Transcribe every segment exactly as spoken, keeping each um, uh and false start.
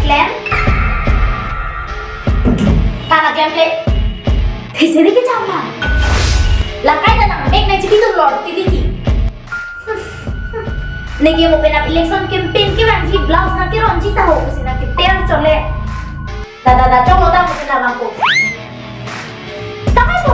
Plan? Tana klem kle. Thisiri ke chama. Lakai ta nang mek nang chipi tu lor tili ki. Neke mo penap election campaign kevangji blouse nang keronji taho pusi nang keter chole. Da da da chong lo ta pusi nang bangko. Takai po.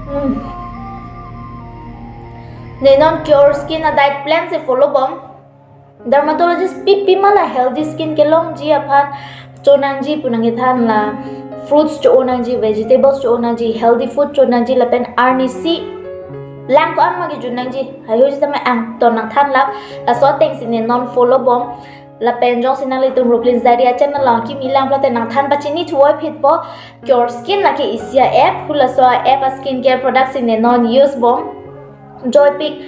Hmm. Ne non Cure Skin a diet plan si follow bom. Dermatologist pipi ma la healthy skin kelongji aphan chonangji pu nangkethan la fruits cho-o nangji, vegetables cho-o nangji, healthy food cho-o nangji lapen arnisi lang ko-an ma kejun nangji. Haihui sitame angton nangthan lap. Laso atengsi ne non follow bom. Lapen jongsi nanglitum Rooklin's Diary a channel along kimi lang pulote nangthan pachini thuvoiphitpo. Cure Skin lake isi a app, halaso a app a skincare product si ne non use bom. Joypik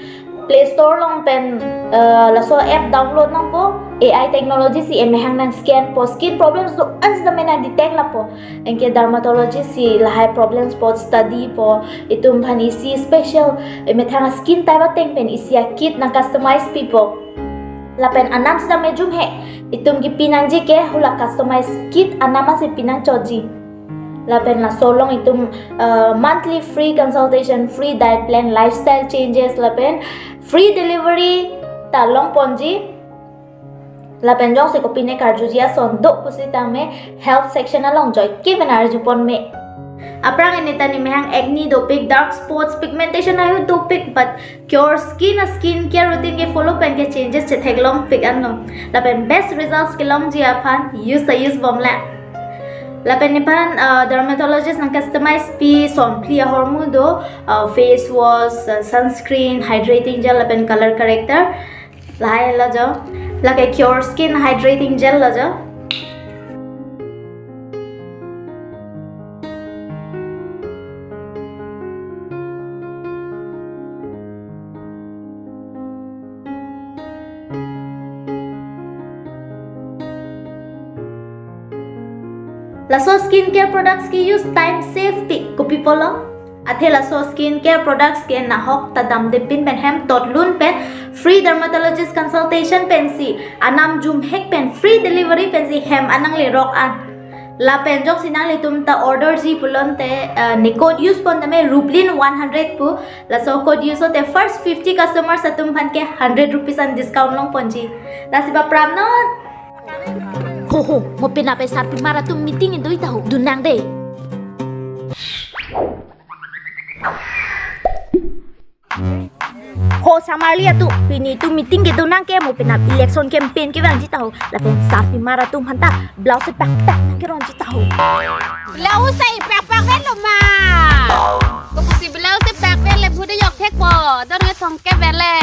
Play Store along pen, eh, laso app download nangpo, A I technology si emehang nang scan po, skin problems do-an sitame nang detect lapo. Anke dermatologist si lahai problems po study po, itum aphan isi special, eh, methang skin type ateng pen isi a kit nang customize pipo. Lapen anam sitame jumhek, itum kipi nangji ke hala customize kit anam si pinangchotji. Lapen laso along itum, uh, monthly free consultation, free diet plan, lifestyle changes, lapen free delivery ta longponji. Lapen jongsi kopine karjuji ason do pusitame health section along joike pen arjupon me. Aphrang ini ta ne mehang acne dopik, dark spots, pigmentation ayu dopik, but Cure Skin a skincare routine ke follow pen ke changes chetheklongpik anlo. Lapen best results kelongji aphan use ta use bom le. Lapen nephan, uh, dermatologist nang customize pi sonphli ahormu do, uh, face wash, uh, sunscreen, hydrating gel, lapen color corrector. Lahai lo jo. Lake Cure Skin hydrating gel lo jo. Laso skincare products ke use time save ti kopi pulo. Athe laso skincare products ke nahok ta damde pin pen hem totlun pen free dermatologist consultation pensi anam jumhek pen free delivery pensi hem an nanglerok an. Lapen jongsi nanglitum ta order ji pulote, eh, ne code use pon tame Ruplin one hundred pu, laso code use te first fifty customers atum aphan ke hundred rupees an discount longponji. Lasi ba pram non. Ho ho, mo penap sarpimar atum meeting do-i taho, dun nang dei. Ho samarli atum, pini itum meeting kedo nang ke mo penap election campaign kevangji taho. Lapen sarpimar atum aphan ta blouse pakpak nang keronji taho. Blouse pakpak lo ma. Kopusi blouse pakpak le bhude yok thekpo. Dor nge thong ke bele.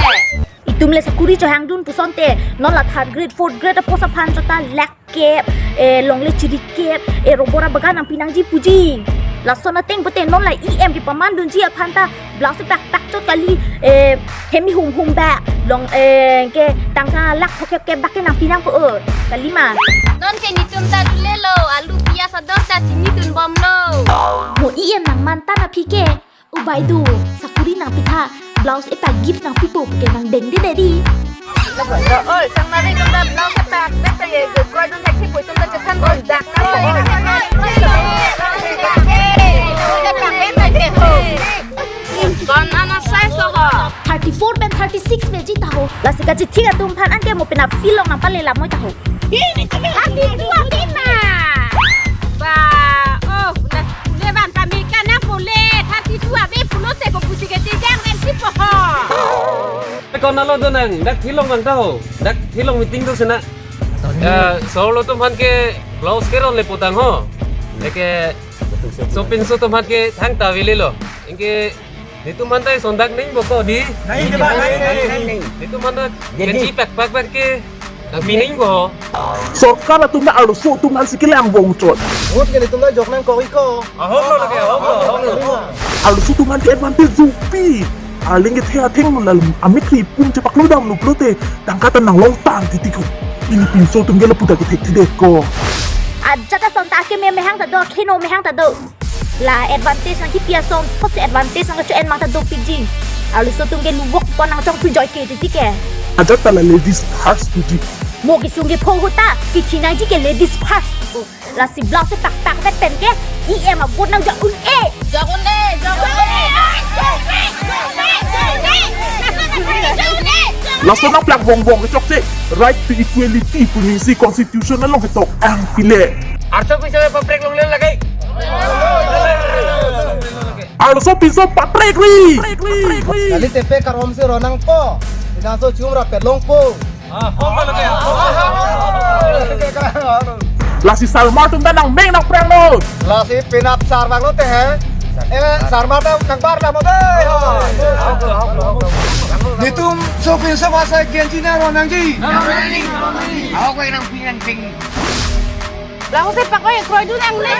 Itum le sakuri chohangdun pusonte, non la third grade, fourth grade a post aphan chota lakh kep, eh, longle chiri kep, eh, robora bagan nangpi nangji puji. Lason ateng pute non la E M kepamandunji aphan ta blouse pakpak chot kali, eh, hemi hum hum ba, long, eh, ke tangka lakh thok kep kep ba ke nangpi nangpo, eh, kali ma. Non ke netum ta dulelo, alu pias ador ta chinidun bomlo. Mo E M nangman ta na aphi ke, ubai do, sakuri nangpitha, blouse epak gift nangpipo puke nang dengde dei. Oi, sang nari tum ta blouse epak, bet ta ye, koi dun thek thek koi tum ta chethan bom dak na po. Kon ana size ho? Thirty-four pen thirty-six veji taho. Lasi kachithik atum aphan anke mo penap feel long nangpale lamoi taho. Thirty-two ave ma. Ba, oh, le, le ban pameka nangpo le, thirty-two ave pulo Nalo do nang, dak thilong nang ta ho. Dak thilong meeting do sena. Ya, solo atum aphan ke blouse ke ron le putang ho. Leke sopinso atum aphan ke thangta avelelo. Anke netum aphan ta sondak ningpo ko dei. Nai, nai, nai, nai. Netum aphan ta Jadi genji pakpak ke nangpi ningpo. Sorkar atum na arloso atum aphan si kelang vongchot. Vote ke netum ta jok nangkok-ik ko. Ahok lo lake, ahok lo, ahok lo. Arloso atum aphan ke advantage dopi. Arleng kethe athengno la amekri pum chepaklodamlo pulote tangka ta nanglongtang titi ko. Pini pinso atum ke lapu ta kethekthedet ko. Ajat asonta keme mehang ta do, kheno mehang ta do. La advantage nangkipi asong, thotsi advantage nangkacho-en mang ta dopikji. Arloso atum ke lubok pon nangchongpijoike titi ke. Ajat ta la ladies first puji. Mo kesung kepho ahut ta, kithi nangji ke ladies first. Lasi blouse pakpak vet pen ke, E M a-vote nangja un-e. Ja un-e, ja un-e. Laso nangplak vongvong kechokche, right to equality pu aning si constitution along ketok-ang pile. Arso pisa paprek longle lake. Arloso pinso paprek ri. Kali tepe karom si ronangpo. Pinangso chum rapet longpo. Ah, hong lo ke. Lasi sarmar atum ta nangmeng nangprang lo. Lasi penap sarmar lo te he. Eh, sarmar ta nangbar ta mo de. Netum sopinso asai genji nangronangji. Ako ko nangpi nangping. Laho se pakoi kroi dun nangne.